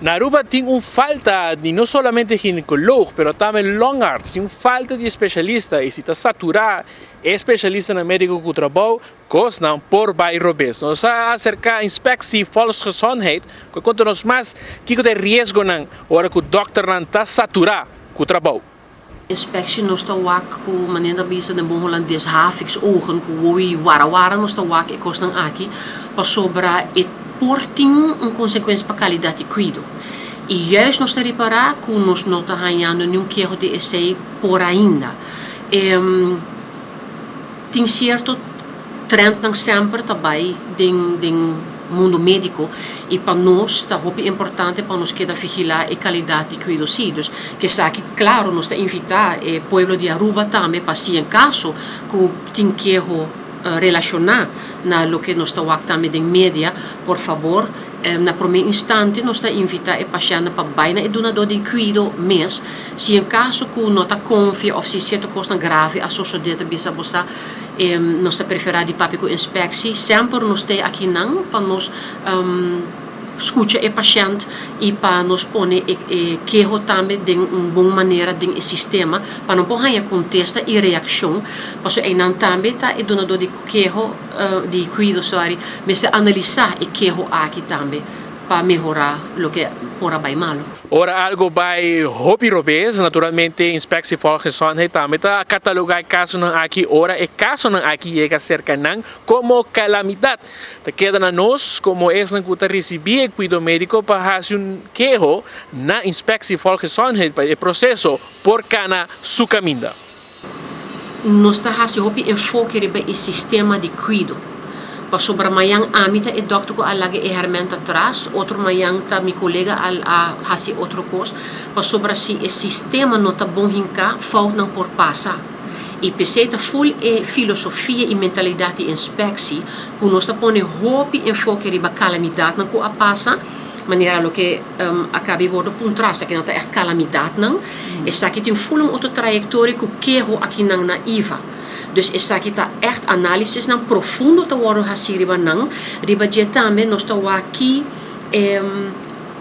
Na Aruba tin un falta di no solamente ginecoloog, pero tambe longarts, tin un falta di especialista y si ta satura e especialistanan medico cu trabou, cosnan por bay robes. Nos a acerca Inspectie Volksgezondheid cu a conta nos mas kico ta e riesgonan ora cu dokternan ta satura cu trabou. Inspectie nos ta wak cu manera ta bisa den bon Holandes haviks ogen cu wowi wara wara nos ta wak e cosnan aki pasobra e por tin un consecuencia pa calidad di cuido y juist nos ta ripara cu nos no ta hañando niun keho di esey por ainda. Tin cierto trendnan semper ta bay den den mundo medico y pa nos ta hopi importante pa nos keda vigila e calidad di cuido si. Dus kesaki claro nos ta invita e pueblo di Aruba tambe pa si en caso cu tin keho relaciona na loke nos ta wak tambe den media por fabor na prome instante nos ta invita e pashentnan pa bay na e dunador di cuido mes si en caso cu no ta confia of si cierto cosnan grave a sosode ta bisa bo sa Nos ta preferá di papia ku inspeksie. Semper nos t'ei akinan pa nos skucha e pashènt i pa nos pone e keho tambe den un bon manera den e sistema pa nan por haña kontesta i reakshon. Pasobra einan tambe ta e dunadó di keho, di kuido, sòri, mester analisá e keho aki tambe pa mehorá loke por a bai malu. Ora algo bai hopi robes, naturalmente Inspectie Volksgezondheid tambe ta cataloga e casonan aki ora e casonan aki yega cerca nan como calamidad. Ta keda na nos como esnan cu ta ricibi e cuido medico pa haci un keho na Inspectie Volksgezondheid pa e proceso por cana su caminda. Nos ta hasi hopi enfoke riba e sistema di kuido. Pasobra mañan ami ta e dòkter ku a laga e hèrmènt atras, otro mañan ta mi kolega a a hasi otro kos. Pasobra si e sistema no ta bon hinká, foutnan por pasa. I p'esei ta ful e filosofia i mentalidat di inspeksie ku nos ta pone hopi enfoke riba kalamidatnan ku a pasa, manera loke a kabi wordo puntra, esaki nan ta ègt kalamidatnan, esaki tin ful un otro trayektoria ku keho akinan na iva. Dus esaki ta ègt análisisnan profundo ta wordo hasí riba nan, riba dje tambe nos ta wak ki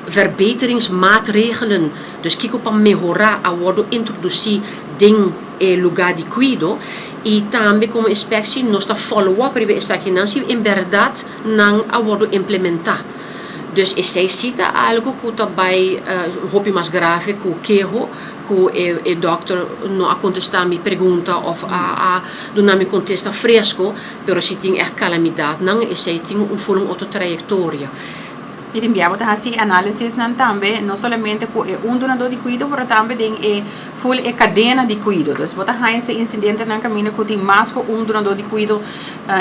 verbeteringsmaatregelen, dus kiko pa mehorá a wordo introdusí den e lugá di kuido i tambe komo inspeksie nos ta follow up riba esakinan si en bèrdat nan a wordo implementá. Dus esei si ta algo ku ta bai hopi mas grave ku keho ku e dòkter no a kontestá mi pregunta òf a duna mi kontesta fresko, pero si tin ègt kalamidatnan esei tin un for un otro trayektoria. I tin bia bo ta hasi e análisisnan tambe no solamente ku e un dunadó di kuido pero tambe den e Ful e kadena di kuido. Dus bo ta haña si insidentenan kaminda ku tin mas ku un dunadó di kuido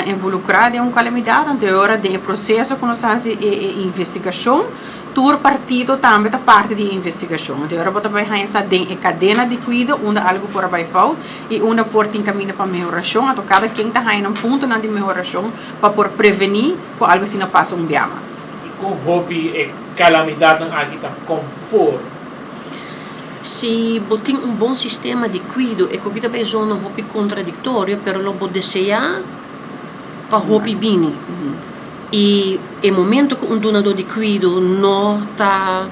involukrá den un kalamidat, anto e ora den e proseso ku nos ta hasi e investigashon, tur partido tambe ta parti di e investigashon. Anto e ora bo ta bai haña sa den e kadena di kuido unda algu por a bai fout i unda por tin kaminda pa mehorashon. Anto kada ken ta haña nan puntonan di mehorashon pa por prevení ku algu asina pasa un bia mas. I kon hopi e kalamidatnan aki ta konfor. Si bo tin un bon sistema di kuido, e koki ta bay zona hopi kontradiktorio, pero lo bo deseá pa hopi bini. I e momento ku un dunadó di kuido no ta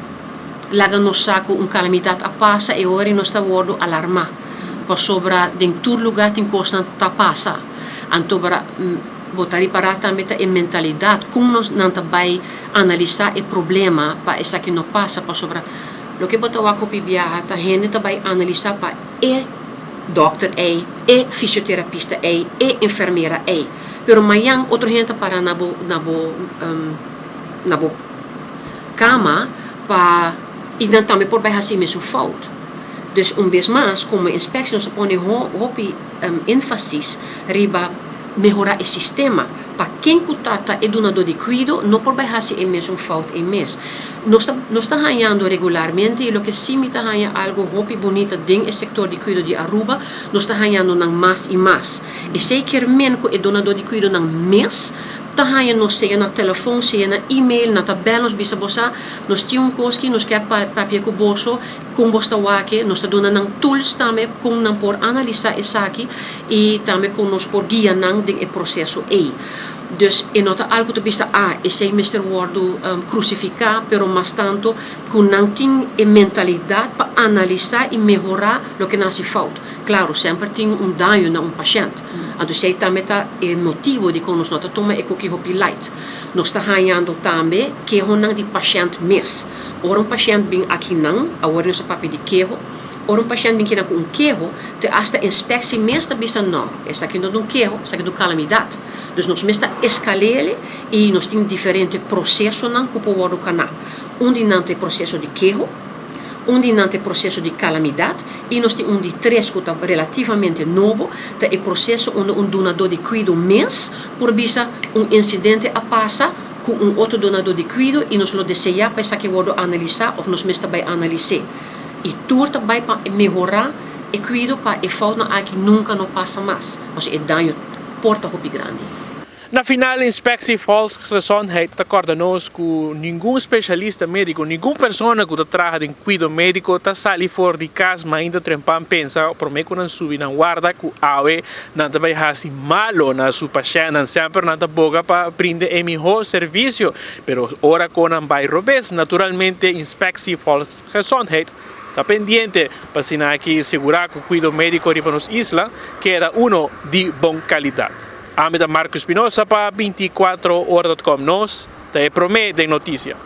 laga nos sa ku un kalamidat a pasa, e ora nos ta wòrdu alarmá, pasobra den tur lugá tin kosnan ta pasa. Anto bo ta ripará tambe ta e mentalidat, kon nos nan ta bay analisá e problema pa esaki no pasa, pasobra Loke bo ta wak hopi biaha ta hende ta bai analisá pa e dòkter ei, e fisioterapista ei, e enfermera ei. Pero mañan otro hende ta para na bo na bo na bo kama pa i nan tambe por bai hasi e mesun fout. Dus un bes mas komo inspeksie nos ta pone hopi énfasis riba mehorá e sistema pa ken ku ta ta e dunadó di kuido no por bai hasi e mesun fout ei mes. Nos ta nos ta hañando regularmente i loke sí mi ta haña algu hopi bunita den e sektor di kuido di Aruba, nos ta hañando nan mas i mas. Esei kier men ku e dunadó di kuidonan mes ta haña nos sea na telefon, sea na email, nan ta bèl nos bisa bo sa nos tin un kos ki nos kier papia ku boso, Kon bos ta wak e? Nos ta duna nan tools tambe kon nan por analisá esaki i tambe kon nos por guia nan den e proseso ei. Dus e no ta algu ta bisa, ah, esei mester wòrdu krusifiká, pero mas tantu ku nan tin e mentalidat pa analisá i mehorá loke nan hasi fout. Klaro, semper tin un daño na un pashènt. Anto esei tambe ta e motibu dikon nos no ta tuma e koki hopi light. Nos ta hañando tambe kehonan di pashènt mes. Ora un pashènt bin akinan, awor nos a papia di keho, ora un pashènt bin kinan ku un keho, te asta inspeksie mes ta bisa no, esaki no ta un keho, esaki ta un kalamidat. Dus nos mes ta eskal'é i nos tin diferente prosesonan ku por wòrdu kaná. Un di nan ta e proseso di keho, un di nan ta e proseso di kalamidat i nos tin un di tres ku ta relativamente nobo, ta e proseso unda un dunadó di kuido mes por bisa un insidente a pasa ku un otro dunadó di kuido i nos lo deseá pa esaki wòrdu analisá òf nos mes ta bai analis'é. I tur ta bai pa mehorá e kuido pa e foutnan aki nunka no pasa mas, pasobra e daño por ta hopi grandi. Na final Inspectie Volksgezondheid ta corda nos cu ningun specialista medico, ningun persona cu ta traha den cuido medico ta sali for di cas mainta trempan pensa prome cu nan subi nan warda cu awe nan ta bay haci malo na su pashentnan. Semper nan ta boga pa brinda e miho servicio, pero ora cu nan bay robes naturalmente Inspectie Volksgezondheid Ta pendiente pa asina aki sigurá ku kuido médiko riba nos isla keda uno di bon kalidat. Ami ta Marco Espinosa pa 24 ora dot com. Nos ta e promé den notisia.